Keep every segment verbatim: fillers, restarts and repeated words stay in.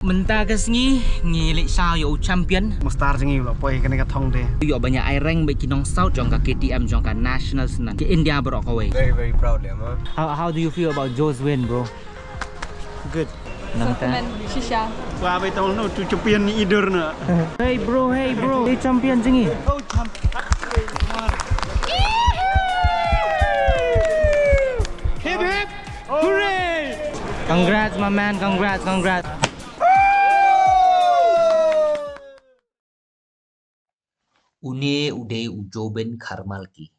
Mynta ka sngi ngi leit sha ïa u champion. Mustar jong ngi u la poi kane ka thong de. Ïoh ban ïa ai reng bad ki nong South jong ka K T M jong ka national snan. Ka India baroh kawei. Very, very proud, yeah, man. How, how do you feel about Joe's win, bro? Good. Nang ta. Shisha. Wa bai tong no tu champion ni idur na. Hey bro, hey bro. Hey champion jong ngi. Hip hip. Hooray! Congrats, my man. Congrats, congrats. Une u dei u Jobin Kharmalki.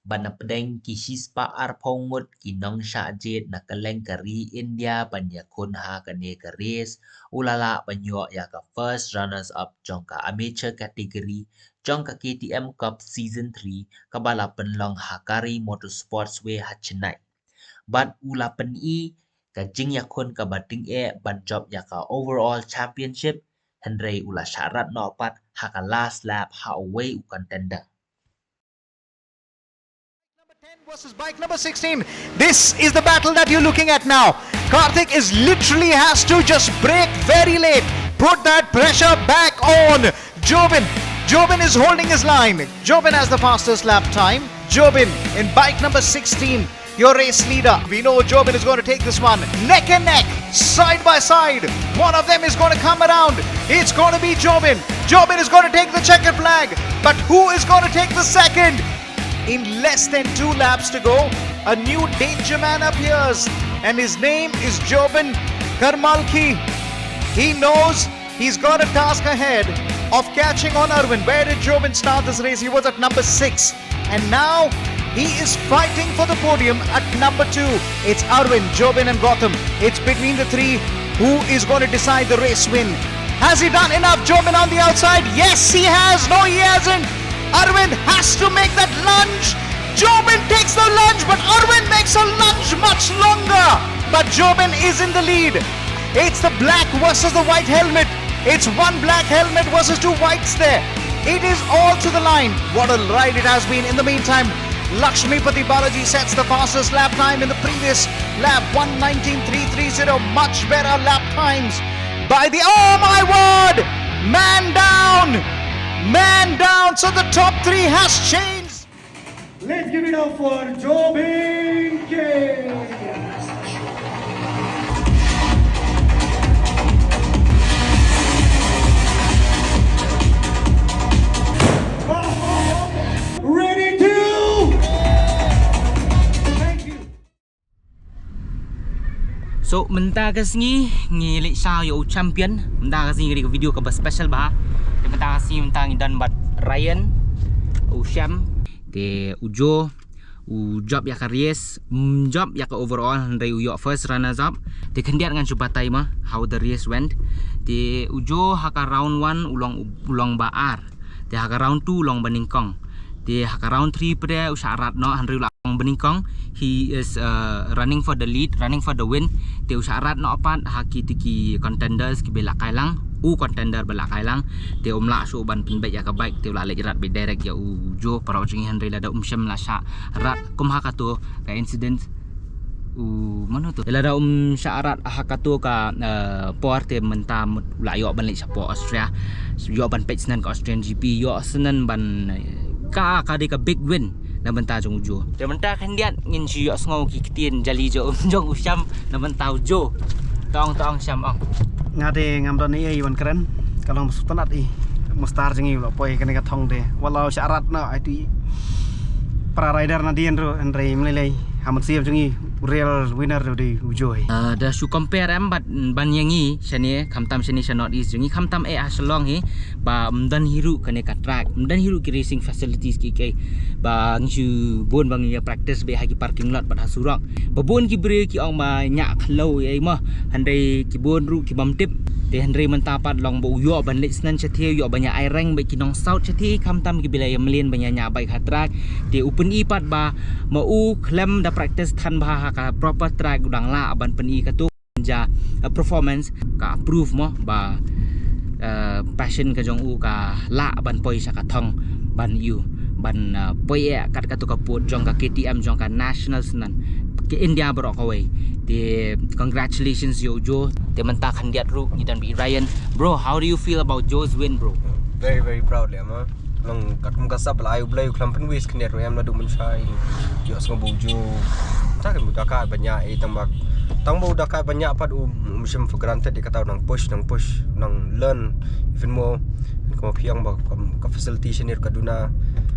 Ba na pdeng ki shispah arphew ngut ki nongshah jied na kylleng ka ri India ban ïakhun ha kane ka race, u la lah ban ïoh ïa ka first runners up jong ka amateur category jong ka K T M Cup Season three kaba la pynlong ha Kari Motorsports Way ha Chennai. Bad u la pyni ka jingïakhun kaba tyngeh ban jop ïa ka overall championship, hynrei u la shah rat noh pat ha ka last lap ha uwei u contender. Number ten versus bike number sixteen. This is the battle that you're looking at now. Karthik is literally has to just brake very late, put that pressure back on. Jobin, Jobin is holding his line. Jobin has the fastest lap time. Jobin in bike number sixteen, your race leader. We know Jobin is going to take this one. Neck and neck, side by side. One of them is going to come around. It's going to be Jobin. Jobin is going to take the checkered flag. But who is going to take the second? In less than two laps to go, a new danger man appears, and his name is Jobin Karmalki. He knows he's got a task ahead of catching on Arvind. Where did Jobin start this race? He was at number six. And now he is fighting for the podium at number two. It's Arvind, Jobin, and Gautam. It's between the three. Who is going to decide the race win? Has he done enough, Jobin, on the outside? Yes, he has. No, he hasn't. Arvind has to make that lunge. Jobin takes the lunge, but Arvind makes a lunge much longer. But Jobin is in the lead. It's the black versus the white helmet. It's one black helmet versus two whites there. It is all to the line. What a ride it has been. In the meantime, Lakshmipati Balaji sets the fastest lap time in the previous lap, one nineteen three three zero. Much better lap times by the, oh my word! Man down! Man down! So the top three has changed. Let's give it up for Jobin K. Ready to. Thank you. So mynta ka sngi ngi leit sha ïa u champion. Mynta ka sngi ngi ri ka video kaba special bha. Te mynta ka sngi mynta ngi don bad Ryan, u Shem, te u Joe, u jop ïa ka race, mm, jop ïa ka overall, hynrei u ïoh first runners up. Te khyndiat ngan shu batai ma how the race went. Te u Joe ha ka round one u long, u long ba ar. Te ha ka round two u long ba nyngkong. Te ha ka round three pat u shah rat noh, hynrei u la long ba nyngkong. He is, uh, running for the lead, running for the win. Te u shah rat noh pat ha kiti ki contenders kiba la kai lang, u contender ba la kai lang. Te um lah shuh ban pynbeit ïa ka bike, te u la leit rat beit direct ïa u Joe, para u jong ngi, hynrei lada um shym la shah rat kum ha kato ka incident, u mano to, lada um shah rat ha kato ka, eh, por, te mynta mut u la ïoh ban leit shapoh Austria, ïoh ban peit snen ka Austrian G P, ïoh snen ban, eh, ka, ka dei ka big win na bynta jong u Joe. Te mynta khyndiat ngin shu ïohsngew ki ktien jali jong, jong u Shem na bynta u Joe. Tong tong Shem ong. Nga te ngam don ei ei ban kren, ka long sngewtynnat i. Mustar jong ngi u la poi kane ka thong te. Wat la u shah rat noh, ai ti para rider nadien ruh, hynrei ym lei lei, ha mynsiem jong ngi u real winner ruh u dei u Joe. Ah, da shu compare em bad ban ïa ngi shane, khamtam shane sha North East jong ngi, khamtam eh ha Shillong hi, ba ym don hi ruh kane ka track, ym don hi ruh ki racing facilities ki, ki ba ngi shu bun ba ngi ïa practice beit ha ki parking lot bad ha surok. Ba bun ki briew ki ong ba ñiah khlaw ei mo, hynrei ki bun ruh ki bym tip. Te hynrei mynta pat long ba u ïoh ban leit snen shathie, u ïoh ban ïa ai reng bad ki nong South shathie, khamtam kiba la ïa mlien ban ïa ñiah bike ha track. Te u pyni pat ba ma u khlem da practice than bha ha ka proper track u dang lah ban pyni kato ja, uh, performance, ka proof mo ba, uh, passion ka jong u ka lah ban poi sha ka thong ban ïoh ban, uh, poi eh kat kato ka pud jong ka K T M jong ka national snan. Ka India baroh kawei. Te congratulations ïa u Joe. Te mynta khyndiat ruh ngi don bad i Ryan. Bro, how do you feel about Joe's win, bro? Very, very proud, leh ma. Long katkum ka sap, la ai U Blei u khlem pynwis khyndiat ruh em, naduh mynshwa ïohsngew ba u Joe. Ta ka mut da ka ban ïa, eh, tang ba, tang ba u da ka ban ïa pat, um, um shim for granted ïa kata, u nang push, nang push, nang learn even more. Kumba phi ong ba ka, ka facility shane ruh ka duna.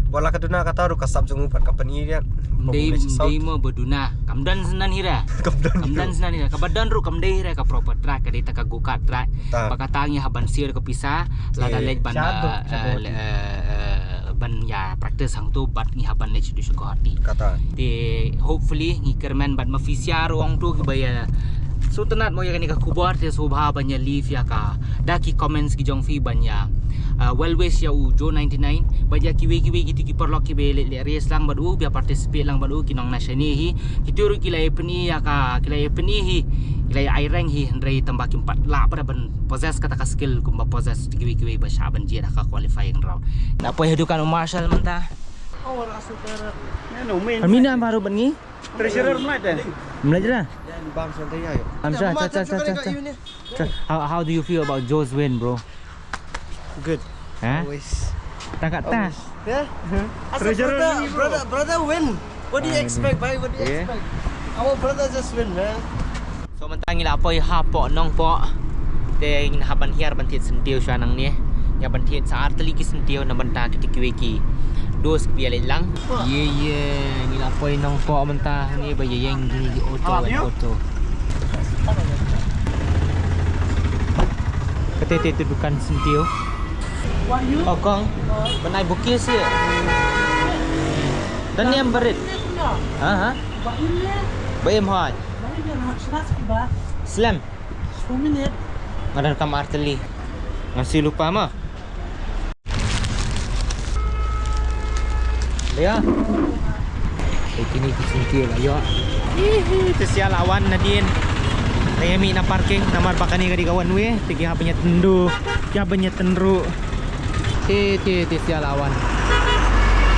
Wat la ka duna kata ruh ka sap jong u pat ka pynïaid ïa. Dei, dei mo ba duna. Kam don shisha hi re. Kam don. Kam don shisha hi re. Kaba don ruh kam dei hi re ka proper track, ka dei ta ka go-kart track. Ta. Ba kata ngi hap ban siew ka pisa, lada leit ban, eh, eh, eh, ban ïa practice hangto bad ngi hap ban leit sha Guwahati. Kata. Te hopefully ngi kyrmen bad ma phi sha ruh hangto kiba ïa sngewtynnat mo ïa kane ka khubor, te sngewbha ban ïa leave ïa ka, da ki comments ki jong phi ban ïa, uh, well wish ïa u Joe ninety-nine, bad ïa kiwei kiwei kito ki paralok kiba leh, leh race lang bad u, ba participate lang bad u, ki nong na shane hi, kito ruh ki la ïa pyni ïa ka, ki la ïa pyni hi, ki la ïa ai rank hi, hynrei tang ba kim pat lah pat ban possess kata ka skill kumba possess kiwei kiwei ba shah ban jia ha ka qualifying round. Nga poi ha dukan u Marshall mynta. Kami na baru ban ngi? Treasurer mlait eh? Mlait lah. Bam sa, sa, sa, sa, sa. So, how, how do you feel about Joe's win, bro? Good. Huh? Always. Takat ta. Always. Yeah? As a brother, brother, brother win. What do you expect, bhai? What do you expect? Our brother just win, man. So mynta ngi la poi hapoh Nongpoh. Te ngin hap ban hiar ban thied syntiew shuwa nangne. Ngi hap ban thied sa artylli ki syntiew na bynta kito kiwei ki dos kiba ïa leit lang. Ye ye, ngi la poi Nongpoh mynta, ngi ba ïa ïeng ngi ki auto, auto. Kata te tu dukan syntiew. Oh kong, ban ai booking sih. Dan ni em barit. Ha ha. Ba em hoi. Slem. Nga don kam artylli. Nga shu lypa ma. Leh. Eh, kine ki syntiew la ïoh. Hihi, te sha la wan nadien. Te ïa mih na parking namar ba kane ka dei ka one way. Te ki hap ban ïatynduh, ki hap ban ïatynruh. Te te te sha la wan.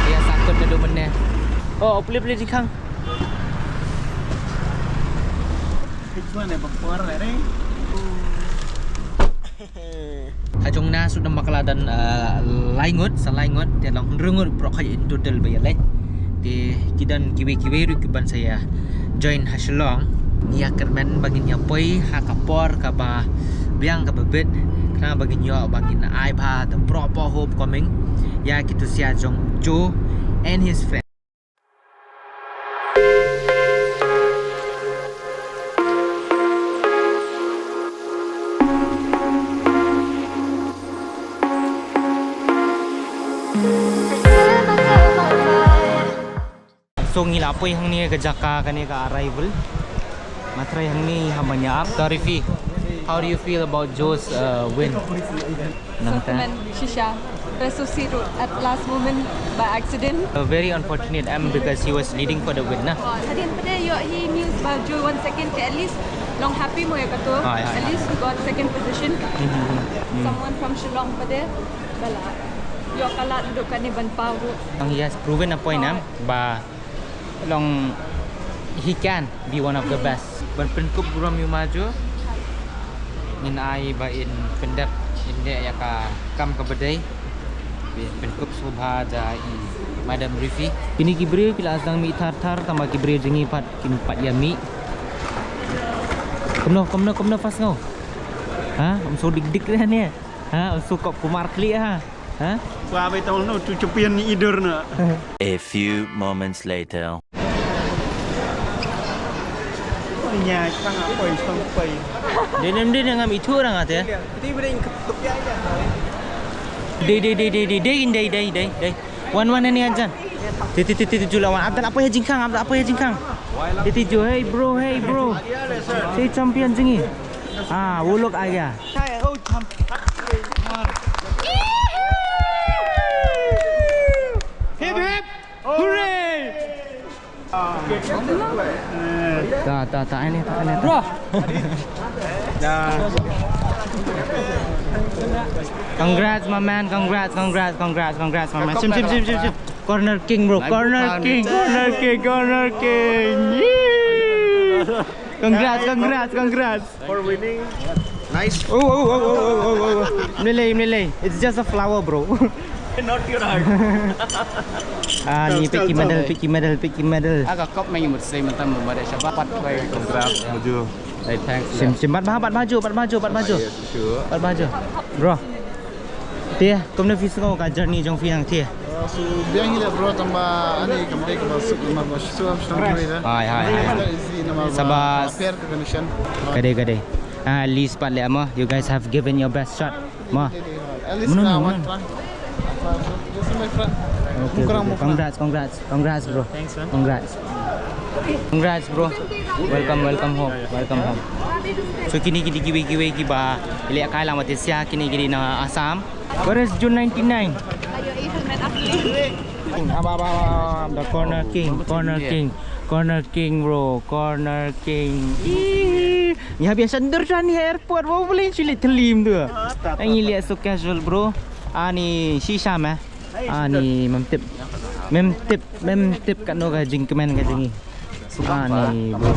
Ïa sakut naduh mynne. Oh, pule pule jingkhang. Which one eh, bapor eh? Ha jong nga shu dang bakla don, eh, lai ngut, sa lai ngut, te long hynriew ngut baroh khoit in total ba ïa leit. Te ki don kiwei kiwei ruh kiban sa ïa join ha Shillong. Ngi ïa kyrmen ba ngin ïa poi ha ka por kaba biang kaba bit, khnang ba ngin ïoh ba ngin ai bha the proper homecoming ïa kito sha jong Joe and his friend. So ngi la poi hangne ka jaka kane ka arrival. Nga tharai hangne ha ban ïa ap. Sorry Fi, how do you feel about Joe's, uh, win? Nangta. Shisha. Resosi ruh at last moment by accident. Uh, very unfortunate, em, because he was leading for the win, na. Hadien pat de ïoh hi news ba Joe one second te at least long happy mo ïa kato. Ah, yeah, yeah. At least we got second position. Mm-hmm. Mm. Someone from Shillong pat de ba la ïoh ka lad duh kane ban paw ruh. He has proven a point, em, ba long he can be one of the best. Ban pynkup burom ïa u ma Joe. Ngin ai ba in pyndep in leh ïa ka kam kaba dei. Ban pynkup sngewbha da i Madam Referee. Kine ki briew ki la sdang mih thar thar tangba ki briew jong ngi pat kim pat ïa mih. Kumno kumno kumno fast ngo. Ha, ym shu dik dik re ne. Ha, ym shu kop kumar khlieh ha. Ha? Wa bai tong no tu champion ni idur na. A few moments later. Nya chang apa isong pai. Dia nem dia ngam itu orang ate. Jadi beri kepia aja. Dei dei dei dei dei dei dei dei dei. Wan wan ni ajan. Ti ti ti ti jula wan. Abdal apa ya jingkang? Abdal apa ya jingkang? Ti ti ju, hey bro, hey bro. Say champion jingi. Ah, uluk aja. Hip hip. Hooray. Ta ta ta ini ta ini. Bro. Congrats my man, congrats, congrats, congrats, congrats my man. Sim sim sim sim sim. Corner king bro, corner king, corner king, corner king. Yee. Congrats, congrats, congrats. For winning. Nice. Oh, oh, oh, oh, oh, oh, oh. Mlei, mlei. It's just a flower, bro. Not your heart. Ah, ni picky medal, picky medal, picky medal. Aga kop main mut sei mentang mu mare shabat pat bai. Congrats, maju. Hey, thanks. Sim, sim, bat bha, bat bha ju, bat bha ju, bat bha ju. Yes, sure. Bat bha ju. Bro. Te, kumno phi sngew ka journey jong phi hangtei? Uh, so, biang hi leh bro, tang ba ani kam dei kaba suk namar ba shu shu shu shu. Hai, hai, hai. It's not easy namar ba, sabas, fair ka condition. Ka dei, ka dei. Ah, at least pat leh mo, you guys have given your best shot. Mo. At least, mano, na mano, one try. This is my friend. Okay, okay, okay. Congrats, congrats, congrats, bro. Thanks, man. Congrats. Congrats, bro. Welcome, welcome home. Welcome home. So kine, kine kiwei, kiwei kiba ïalehkai lang, wat ïa sha kine, kine na Assam. Where is Jun ninety-nine? Aba, aba, aba, aba, the corner king, corner king, corner king, bro, corner king. Ih, ngi hap ïa sha dur sha ni airport, bro, boleh shu leit thyllim tu. Ngi leit so casual, bro. Ani shisha meh. Ani mem tip. Mem tip, mem tip katno ka jingkmen ka jong ngi. Ani, bro.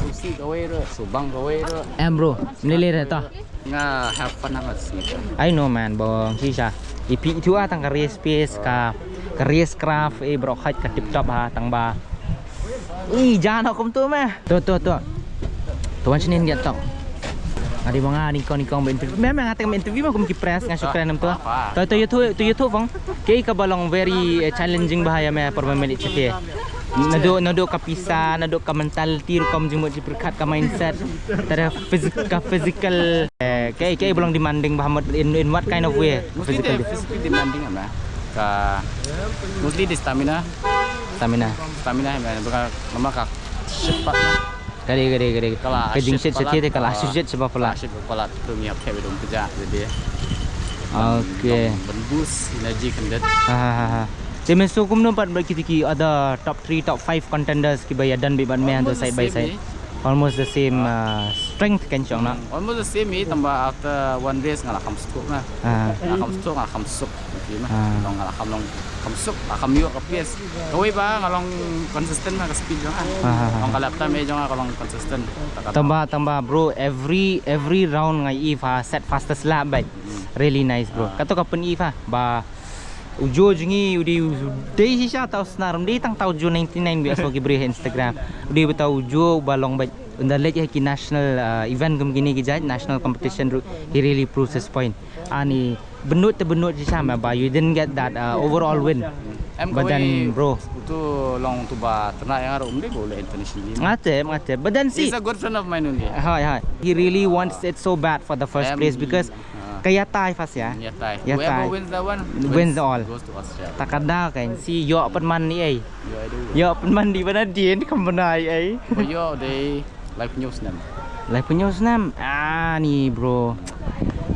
Em, bro, mlei lei re ta. Nga have fun hangat sini. I know, man, bong shisha. Ipi itu ah tang ka race pace ka, ka race craft, eh, bro, height ka tip top ha, tang ba. Ih, jan ha kumtu meh. Tu, tu, tu. Tu wan sini dia tok. Adi bang ah, ni kong, ni kong ba interview. Memang nga teng interview ma kum ki press nga shu kren nam tu. Tu, tu YouTube, tu YouTube bang. Kei kaba long very, eh, challenging ba ha ïa me por ba me leit shatei. Naduh, naduh ka pisa, naduh ka mentality rukom jingmut jingpyrkhat, ka mindset. Tara physic-, ka physical. Eh, kei, kei ba long demanding ba ha mut in, in what kind of way? Mostly physically demanding, em, eh. Ka, mostly the stamina. Stamina. Stamina, em, eh, ba ka, namar ka shit pat. Ka dei, ka dei, ka dei. Ka la, ka jingshit shit te ka la, ah, shit shit shaba pala. Shit pala tu ngi hap thep dum pejak jadi. Okay. Ban boost energy khyndiat. Ha, ha, ha, ha. Te me sngew kumno pat bad kiti ki other top three, top five contenders kiba ïadon beit bad me hangto side by side? Almost the same, eh. Almost the same, uh, strength kan shong na. Hmm, almost the same, eh, tang ba after one race nga la kham suk na. Ah. Nga la kham suk, nga la kham suk. Okay, na. Ah. Long nga la kham long kham suk, la kham ïoh ka pace. Kawei ba nga long consistent na ka speed jong nga. Ah, ah, ah. Long ka lap time, eh, jong nga ka long consistent. Tang ba, tang ba, bro, every, every round nga ïohi pha set fastest lap beit. Hmm. Really nice, bro. Ah. Kato ka pyn-i pha ba u Joe jong ngi u dei, u dei shisha tau snar, um dei tang tau Joe ninety-nine ba ïohsngew ki briew ha Instagram. U dei ba tau u Joe uba long beit, ynda leit ha ki national, uh, event kum kine ki jait, national competition ruh, he really proves his point. Ani bynnud te bynnud shisha meh ba you didn't get that, uh, overall win. Em, but then, bro, uto long uto ba tyrna ïa nga ruh um dei ba u leh internationally. Nga tip, nga tip. But then see, he's a good friend of mine only. Hai, hai. He really wants it so bad for the first place because ka ïatai first, ya. Hmm, ïatai. Ïatai. Whoever wins that one wins all. Goes to Australia. Ta ka daw kan, shi ïoh pynman ni ei. Ïoh, I do. Ïoh pynman ni ba nadien kam bnai ei. Ba ïoh dei laiphew snem. Laiphew snem. Ah, ni, bro.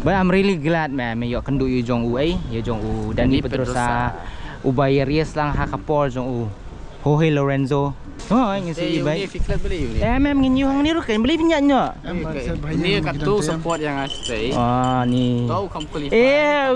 But I'm really glad, man. Me ïoh kynduh ïa u jong u ei, ïa u jong u Dani Pedrosa. Dani Pedrosa. Uba ïa race lang ha ka por jong u Jorge Lorenzo. Oh, ngin sa ïohi beit. Em, em, ngin ïohi hangne ruh kan, balei phin ïaid noh? Ni katto support ïa nga shisha. Ah, ni. To kham qualify. Eh,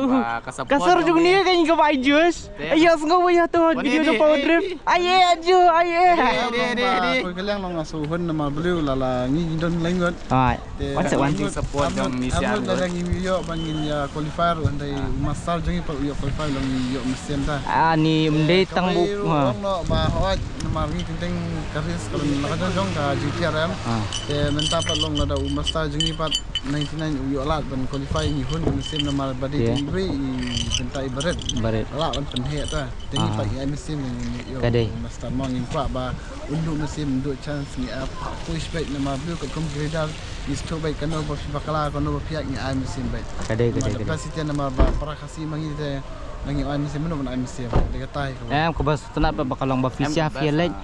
ka sor jong ni kan ka bai juice. Ïohsngew ïa to video jong Power Drift. Ai eh, aju, ai eh. Dei, dei, dei. Ko kaliang long asu hun namar balei la la ngi don lyngngoh. Ai. Te, wan sa wan. Support jong ngi sian. Lada ngi ïoh ban ngin ïa qualify ruh, hynrei u master jong ngi pat u ïoh qualify, long ngi ïoh mynsiem ta. Ah, ni ym dei tang buk, ha. Long noh ba hoi namar ngi kynteng ka race ka long ka jong jong ka G T R M. Ah. Te mynta pat long lada u master jong ngi pat ninety-nine u ïoh lad ban qualify, ngi hun mynsiem namar ba dei tang i briew i bynta i barit. Barit. Lad ban pynheh ta. Te ngi pat ngi ai mynsiem ngi ïoh. Ka dei. U master mo ngin kwah ba un duh mynsiem, un duh chance, ngi ap ha push beit namar briew katkum ki rider ngi sngewthuh beit kano ba phi bakla, kano ba phi ïaid, ngi ai mynsiem beit. Ka dei, ka dei, ka dei. Namar ba para Khasi ma ngi te, ngi ai mynsiem, mano ban ai mynsiem. Dei katai ka ba. Em, kaba sngewtynnat ba ka long ba phi sha phi leit,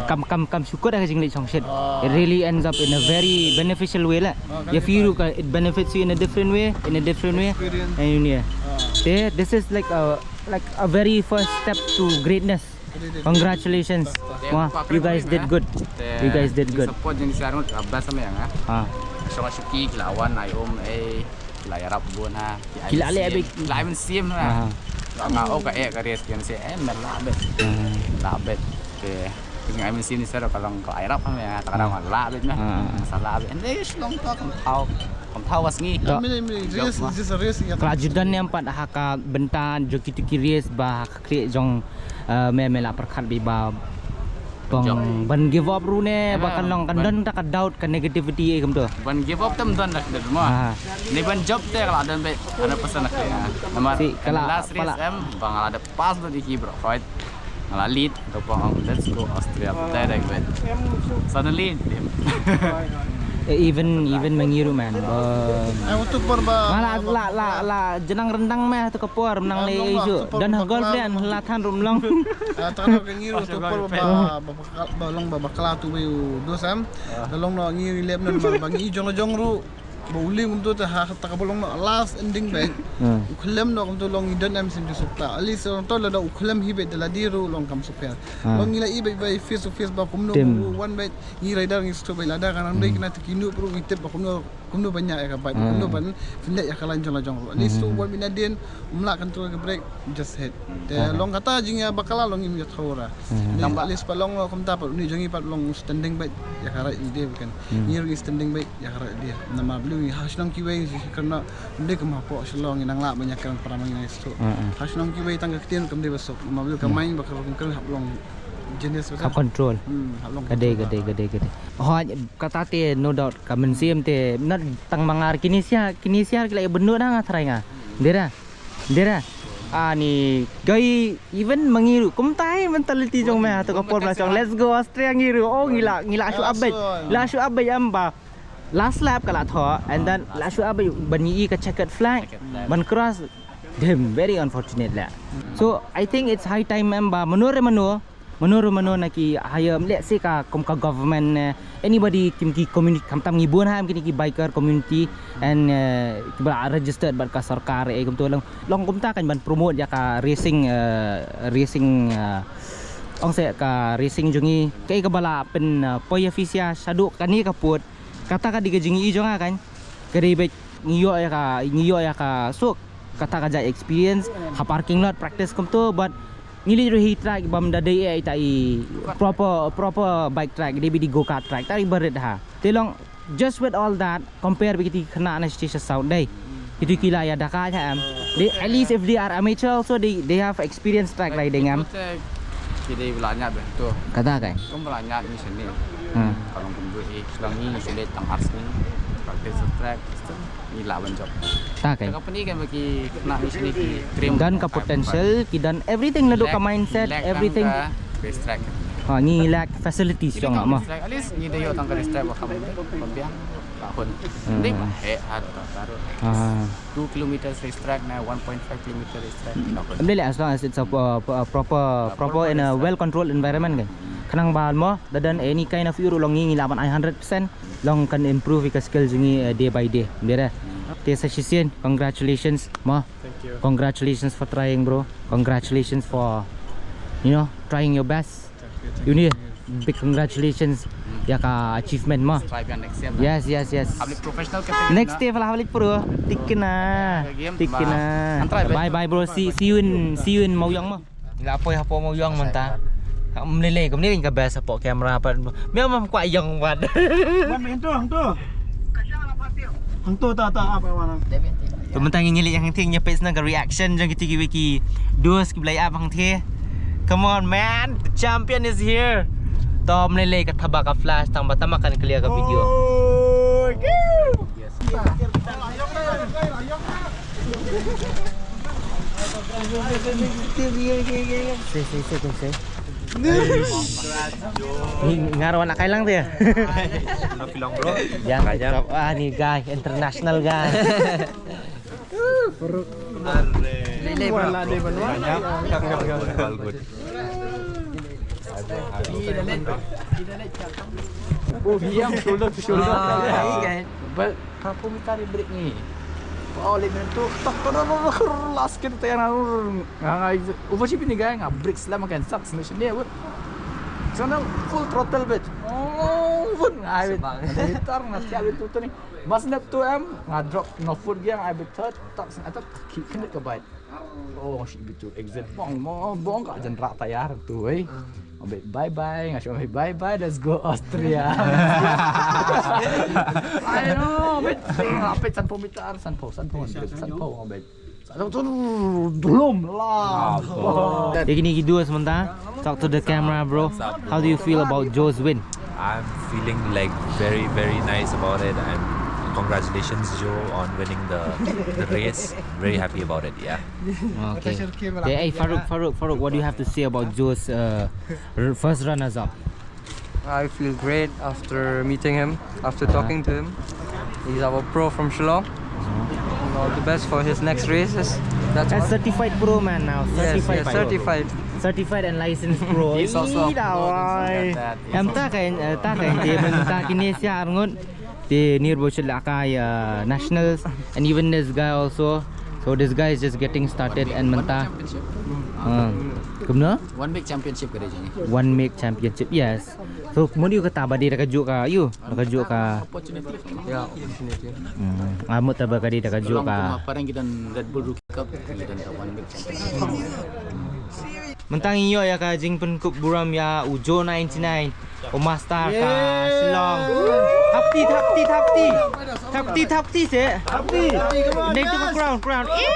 kam, kam, kam shu kut ha ka jingleit shongshit. It really ends up in a very beneficial way lah. Ïa phi ruh ka, it benefits you in a different way, in a different way. Experience. And yeah. Te, this is like a, like a very first step to greatness. Congratulations. Wah, you guys did good. You guys did good. Support jong ngi sha ngut, ah, best sama ïa nga. Ah. Shong shuki ki la wan ai um ei, ki la ïarap bun ha. Ki la leh beit. Ki la ai mynsiem ha. Ah. Nga, oh, ka eh ka race ki nang shu eh, men la bet. Ah. La bet. Te Nga ai mynsiem ni sero ka long ka ai rap me ta ka dang la bit me. Ah, ah, ah. Sa la bit. Ende shlong to kam thau. Kam thau was ngi. To. Mini, mini, Jop race, ma. Just a race, ya. Ka la ju don ne em pat ha ka bynta jong kito ki race ba ha ka khlieh jong, eh, me, me la pyrkhat beit ba ban jop, ban give up ruh ne ba, ah, kan long kan ban don ta ka doubt, ka negativity e kumto. Ban give up tam don dak der mo. Ah. Ni ban jop te ka la don beit hundred percent dak ya. Namar si ka la, last ka la race em ba nga la dep pass lut ïa ki bro. Right. Nga la lead, to pang, let's go Austria. Direct beit. Suddenly, dim. Eh, even, even ma ngi ruh man. Ba, ai, utu por ba, nga la, ba, la, la, la, jnang ryndang me, tu ka por, mynta leh, long, long, isu. Utu por don ha ba golf bakla, lian, la than ruh long. Ah, tang ka ngi ruh utu por ba, ba, ba, ba, long ba bakla tu wei u dos em. Ah. Da long no ngi leh mynta ba ngi jong jong ruh. Ba u Lim kumto te ha ta ka ba long no last ending beit. Hmm. U khlem no kumto long i don em sim ju sukta. Ali se long to lada u khlem hi beit da lade ruh long kam sukher. Hmm. Long ngi la i beit beit face to face ba kumno. Tim. Wan beit ngi rider ngi stu beit lada ka nang dei, hmm, kine te ki nuh ruh ngi tip ba kumno, kumno ban ïa ka bike. Hmm. Kumno ban pynleh ïa ka line jong la jong ruh. Ali stu, hmm, wan beit nadien. Um lah control ka brake, just hit. Hmm. Te, ah, long kata jingïa bakla long im ïa thawra. Hmm. Te at least pat long lo kumta pat uni jong i pat long standing beit ïa ka right idea kan. Hmm. Ngi ruh ngi standing beit ïa ka right idea. Namar balei ngi ha shnong kiwei ngi kyrno balei kum hapoh Shillong ngi nang lah ban ïa kren para ma ngi nang ïa suk. Hmm, hmm. Ha shnong kiwei tang ka ktien kam dei ba suk. Namar balei ka, hmm, mind ba ka ruh kan hap long genius ba ka hap control. Hmm, hap long control. Ka dei, ka dei, ka dei, ka dei. Hooid, kata te no doubt ka mynsiem te na tang ma nga ruh kine sha, kine sha ki la ïa bynnud ha nga tharai nga. Dei ra. Dei ra. Ani gai even ma ngi ruh kumta hi mentality jong me ha tu ka por ba la shong, let's go Austria ngi ruh. Oh, ngi la, ngi la shu ap beit. La shu ap beit em ba last lap ka la thoh and then la shu ap beit ban ngi i ka checkered flag. Checkered flag. Ban cross. Damn, very unfortunate leh. So I think it's high time em ba mano re mano, mano re mano na ki higher, let's say ka kum ka government, eh, anybody kim ki community, khamtam ngi bun ha em kine ki biker community and, eh, kiba la registered bad ka sorkar, eh, kumto long, long kumta kan ban promote ïa ka racing, eh, racing, eh, ong se ka racing jong ngi, kaei kaba la pyn, eh, poi office ïa shaduh kane ka pud. Kata ka dei ka jingïohi jong nga kan. Ka dei beit ngi ïoh ïa ka, ngi ïoh ïa ka suk. Kata ka jait experience ha parking lot practice kumto, but ngi leit ruh hi track bym da dei ïa ita i proper, proper bike track, dei beit i go-kart track, ta i barit ha. Te long just with all that, compare bad kiti khynnah na shisha South dei. Kiti ki la ïa da ka ha em. They, at least if they are amateur also, they, they have experience track riding em. Ki dei ba la ñiah beit tu. Kata kai. Kum ba la ñiah ngi shane. Hmm. Ka long kumjuh i, shu long ngi, ngi shu leit tang ar sngi. Practice track, ngi lah ban jop. Ta kai. Ka company kan ba ki khynnah ngi shane ki train. Don ka potential, ki don everything, naduh ka mindset, everything. Lack, lack ka race track. Ha, ngi lack facilities jong nga mo. At least ngi da ïoh tang ka race track ba kham ba biang. Ba hun. Hmm. Dei ba heh ha ta ta. Ah. Two kilometers race track na one point five kilometer race track. Em dei leh, as long as it's a, uh, p-, uh, proper, proper in a well controlled environment kan. Khnang ba mo, da don any kind of issue ruh long ngi ngi lah ban ai hundred percent, long kan improve ïa ka skill jong ngi, uh, day by day. Em dei re. Te sa shisien, congratulations mo. Thank you. Congratulations for trying, bro. Congratulations for, you know, trying your best. Uni, big congratulations ïa ka achievement mo. Try biang next year. Yes, yes, yes. Hap leit professional ka. Next year pha la hap leit pro. Thikna. Thikna. Bye bye bro. See, see you in, see you in Mawiong mo. Ngi la poi hapoh Mawiong mynta. Ka mlei lei kumne ka best hapoh camera pat. Mia mam kwah ïong pat. Wan main tu, tu. Hangto ta ta ap wan. To mynta ngi leit hangthie ngi peit sngewbha ka reaction jong kito kiwei ki dos kiba la ap hangthie. Come on man, the champion is here. To mlei lei ka thaba ka flash tang ba tama kan clear ka video. Ni ngar wan akai lang dia. Yang kajap ah ni guy, international guy. Lele bro. All good. Oh, yang shoulder to shoulder. But Ka pum ka ri break ni. Oh, leh minit tu tak tak tak tak last kit tayang na. Nga nga overshoot ni guy nga break slam kan sak sini sini apa. Channel full throttle bit. Oh, bun ai bit. Bitar nga sia bit tu ni. Mas nep tu em nga drop no foot gear ai bit third tak sen atak ki kena ke bite. Oh, shi bit tu exit bong mo bong ka jan rak tayar tu eh. Abit bye bye nga shi bye bye, let's go Austria. I know, bit. Apit san pho meter, san pho, san pho, san pho abit. Sa tu belum lah. Ïa kine ki duo mynta. Talk to the camera, bro. How do you feel about Joe's win? I'm feeling like very, very nice about it. And congratulations, Joe, on winning the, the race. Very happy about it, yeah. Okay. Hey, hey, Farouk, Farouk, Farouk, what do you have to say about Joe's uh, r- first runners up? I feel great after meeting him, after talking to him. He's our pro from Shillong. And all the best for his next races. That's That's all. Certified pro, man, now. Yes, Certified yes, pro. Certified. Certified and licensed pro. He's also a Ih, dah pro, wai. that is Em ta kan, eh, ta kan. Te mynta kine sia arngut. Te nir bo sila kai uh, nationals and even this guy also. So this guy is just getting started and mynta. Uh, kumno? One Make Championship ka dei jong ngi. One Make Championship, yes. So mudi kata ba dei da ka juk ka, you, da ka juk ka. Opportunity. Yeah, opportunity. Hmm. Amut ta ba ka dei da ka juk Long kuma ka. parang kita Red Bull Rookie Cup, kita One Make Championship. Mynta ngi ïoh ïa ka jingpynkup burom ïa u Joe ninety-nine. U master ka Shillong. Thapti, thapti, thapti. Thapti, thapti se. Thapti. Neng tu crown, crown. Eh,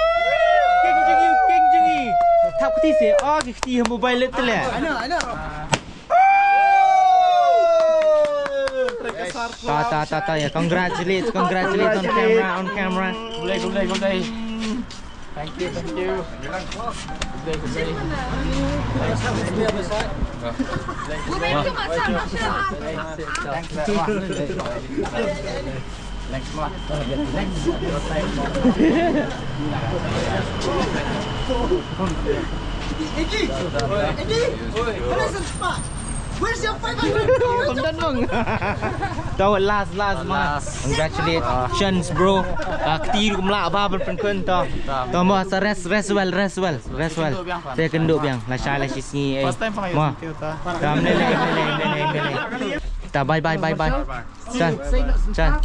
king jingi, king jingi. Thapti se. Oh, ki kti ha mobile le tele. Ta ta ta ta ya. Congratulate, congratulate on camera, on camera. Gulai, gulai, gulai. Thank you, thank you. Gulai, gulai. Thanks, Mak. Thanks, Mak. Iggy! Iggy! Where's the spot? Where's your five hundred? Pynban bang. Tahu last last mah. Congratulations bro. Ah, kti ruh kumla ba ban pynkun to. To mo sa rest, rest well, rest well, rest well. Saya kenduk biang. La shai la shi sngi eh. First time pang. Mo. Tam lele lele lele lele. Ta bye bye bye bye. Chan. Chan.